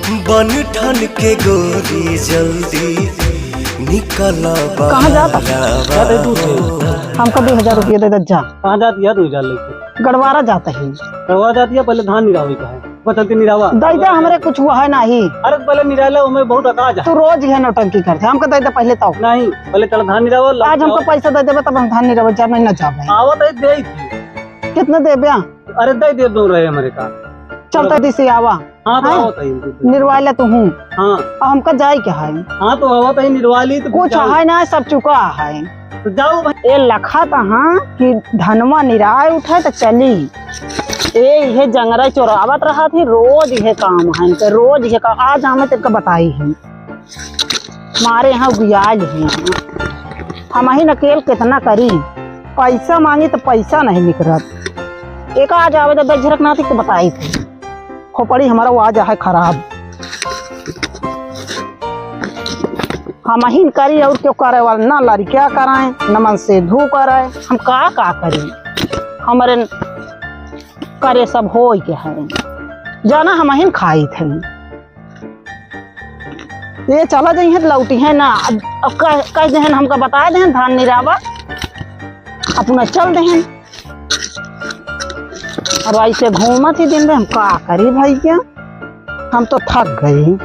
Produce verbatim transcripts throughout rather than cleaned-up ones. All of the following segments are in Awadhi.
बन ठन के गोरी जल्दी निकल कहाँ जाता? बहरावा। जाते दूर से। हमका दो हजार रुपया दे दे, जा। कहाँ जाती है दो हजार लेके? गड़वारा जाता है। गड़वारा जाती है, पहले धान निरावे का है। बचल के निरावा। दे दे, हमरे कुछ हुआ है नहीं। अरे पहले निराला, हमें बहुत अकाज है। तू रोज यह नौटंकी करते, हमका दे दे पहले तो। नहीं, पहले चल धान निरावा, आज हमको पैसा दे देबे तब हम धान निरावे, जा नहीं ना जाबे। आवत है, दे ही थी। कितना देबे? अरे दे दे, दो रहे हमारे का। चल तो दिसे आवा। हाँ, तो हैं? आवत है इनके। निर्वाला तो हूँ। हाँ। अब हमका जाए के है? हाँ, तो आवत है निर्वाली तो कुछ जाओ। है ना, सब चुका है। तो जाओ भाई। ए लखा तो हाँ कि धनवा निराय उठे तो चली। ए इहे जंगरा चोरावत रहा थी, रोज इहे काम है इनके, रोज इहे काम। आज हमें तेरे को बताई है, मारे यहाँ गुयाल है। हम ही नकेल कितना करी, पैसा मांगी तो पैसा नहीं निकलत। एक आज आवे तो दस झरक ना थी तो बताई थी। खोपड़ी हमारा वो आज है खराब। हम ही करी और क्यों करे वाला, ना लड़किया कराए, न मन से धू कराए, हम का का करी? हमारे करे सब होई के है, जाना हम ही खाई थे। ये चला जाई है तो लौटी है ना। अब, अब कह, कह देहन, हमका बता देहन धान निरावा, अपना चल देहन। अब ऐसे घूमत ही दिन भर हम का करी भैया, हम तो थक गई।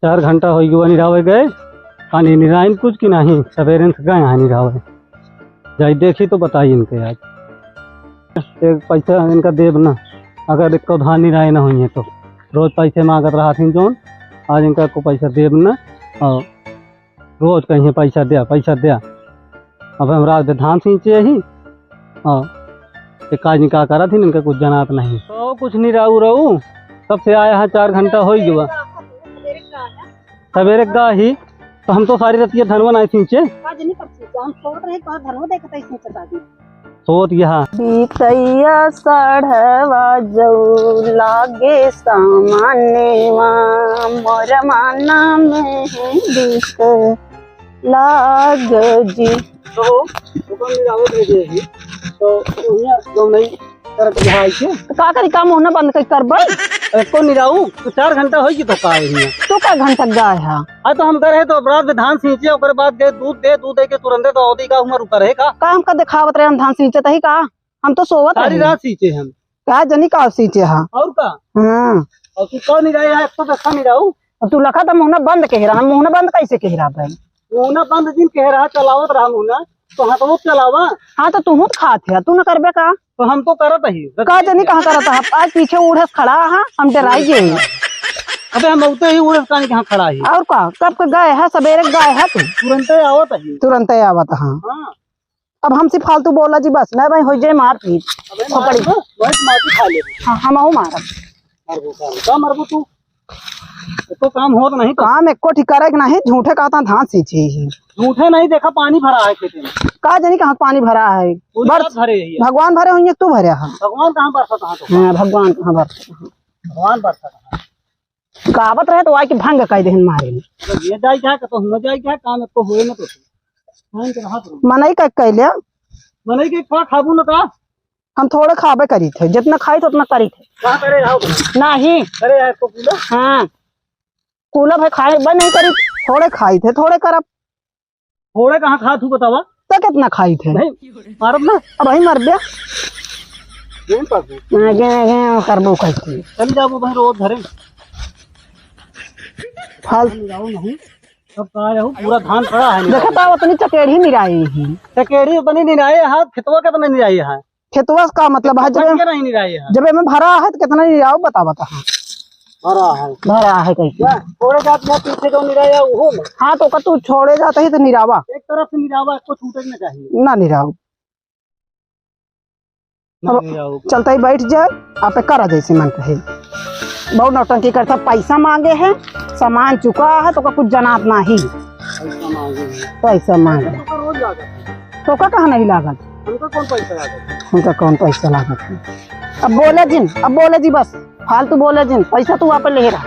चार घंटा होइ गवा निरावे गए, पानी निराइन कुछ कि नहीं, सवेरे से गए यहाँ निरावे। जाई देखी तो बताई इनके आज। एक पैसा इनका देब ना, अगर एको धान निराए ना होइए तो। रोज पैसे मांगत रहा थी जौन, आज इनका को पैसा देब ना। और रोज कहिए पैसा द्या, पैसा द्या। अब हम रात में धान सींचे ही। हाँ, ये काज निका करत ही, इनका कुछ जनात नहीं। तो कुछ नहीं रहू, रहू। कब से आया है, चार घंटा होइ गवा। सवेरे का ही, तो हम तो सारी रतिया धनवा नहीं सींचे। का जनी कब सींचे? हम सोत रहे, कहाँ धनवा देखत है सींचत आदमी। सोत यहाँ। बीतैया साढ़वा जऊ लागे सामानेवा, मोर माना में बीत लाग जी। तो, तो कौन मिलावत रह गई जी? तो, तो यहाँ जो नहीं करत यहाँ आई के। तो का करी, काम होना बंद कर, करबे? ए, को निराऊ, तो चार घंटा होई कि तो का है हियाँ? तू का घंटा गाय है? हाँ, तो हम करे तो रात में धान सींचे, ओकरे बाद गए दूध दे, दूध दे के तुरंते तो औदी का उमर ऊपर है का? का हमका दिखावत रहे, हम धान सींचे तही का? हम तो सोवत सारी रहे। रात सींचे हम। का जनी का सींचे हा? और का? हाँ। और तू कौन निराई है, एक तो देखा निराऊ। अब तू लखा तो मुहना बंद कह रहा, हम मुहना बंद कैसे कह रहा भाई? मुहना बंद जिन कह रहा, चलावत रहा मुहना, तो हाँ तो वो चलावा। हाँ, तो तू तो खात है, तू न करबे का? तो हम तो करत ही। का जनी कहाँ करत है? आज पीछे उड़स खड़ा है, हम डराई गए। अबे हम उते ही उड़स कानी कहाँ खड़ा है? और का? कब के गए है? सवेरे गए है तू? तुरंते आवत ही। तुरंते आवत, हाँ। हाँ। अब हमसे फालतू बोला जी बस, नहीं भाई, हो जाए मारपीट। अबे मार खोपड़ी। दो, बस माटी खा ले। हाँ, हम आऊ मारब। मरबू का, का मरबू तू? तो काम होत नहीं तो। काम एको ठिकारा के नहीं, झूठे कहता धान सींची ही। झूठे नहीं, देखा पानी भरा है खेते में। का जनी कहाँ पानी भरा है? वो बरस-, भरे ही है। भगवान भरे होइए, तू भरे हा। भगवान कहाँ बरसत कहाँ तो? हाँ, भगवान कहाँ बरसत कहाँ? भगवान बरसत कहाँ? गावत रहे तो आके भंग कइ देहन मारे में। तो ये जाई क्या, तो हम जाई क्या, काम तो होए ना तो। हाँ, तो हाथ रो। मनई का कइ ले। मनई के का खाबू ना का? हम थोड़े खाबे करी थे, जितना खाई थे उतना करी थे। कहाँ करे आओ? नहीं। अरे यार, को कूला? हाँ। कूला भाई खाए बे नहीं करी, थोड़े खाई थे, थोड़े करब। थोड़े कहाँ खा तू बतावा? तो कितना खाई थे? नहीं, मारब ना। अब भाई मर गया। गेम पास है। हाँ, गे-, गे-, करबो कैसे? चल जाबो भाई रोज घरे। फाल- चल जाओ नहीं। अब का है, पूरा धान पड़ा है। देखो तो उतनी चकेड़ी निराई ही। चकेड़ी उतनी निराई है, खेतवा कितना निराई है? खेतवा का मतलब है, जब खेतवा के नहीं निराई है। जब एमे भरा है तो कितना निराओ बता, बता। भरा है। भरा है कैसे? या, थोड़े जात या पीछे जो निराया वो में। हाँ, तो का तू छोड़े जाता ही तो निरावा। एक तरफ से निरावा, इसको छूटे ना चाहिए। ना निराओ। ना अब निराओ। चलता ही बैठ जाए, आप करा जैसे मन कहे। बहुत नौटंकी करता, पैसा मांगे है, सामान चुका है, तो का कुछ जनात ना ही। पैसा मांगे है। पैसा मांगे। तो का रोज लागत है। तो का कहाँ नहीं लागत? हमका कौन पैसा लागत? हमका कौन पैसा लागत है? अब बोले जिन, अब बोले जी बस, फालतू बोले जिन, पैसा तू आप ले रहा,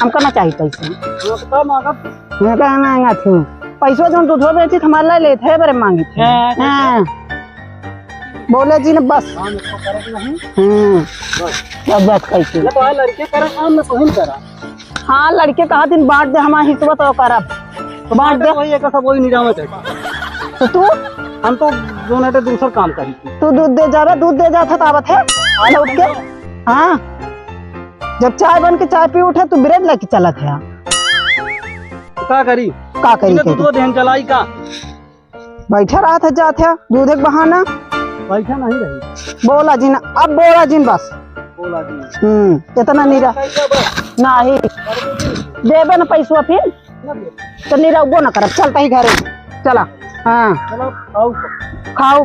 हमका ना चाहिए पैसा। हाँ, तो का मांगत? मैं कहा मांगत हूँ, पैसा जो दूधो बेची तो हमारे ला लेते हैं, बड़े मांगी थे। हाँ, हाँ। बोला जिन बस। काम इसको करे के नहीं। हम्म। बस। बस, बस, कैसे? ना तो हाँ, लड़के करे काम, ना तो हम करा। हाँ, लड़के कहा दिन बाँट दे, हमार हिस्सा तो करब। तो बाँट दे। वही एक सब वही निजामत है। तो तू? हम तो दोनों हटे दूसर काम करी। तू दूध दे जाबे, दूध दे जात है तो आवत है। लौट के। हाँ। जब चाय बन के चाय पी उठे, तू ब्रेड लेके चलत है। तो का करी? का करी इन्हें करी? दूध देहन चलाई का? बैठा रहत है, जात है, दूध एक बहाना। बैठा नहीं रही। बोला जिन, अब बोला जिन बस। बोला जिन। हम्म, इतना निरा-, कैसा बस? नहीं। देबे न पैसवा फिर? ना दे। तो निरहुबो न करब, चलता ही घरे। चला। हाँ। चलो, खाओ। खाओ।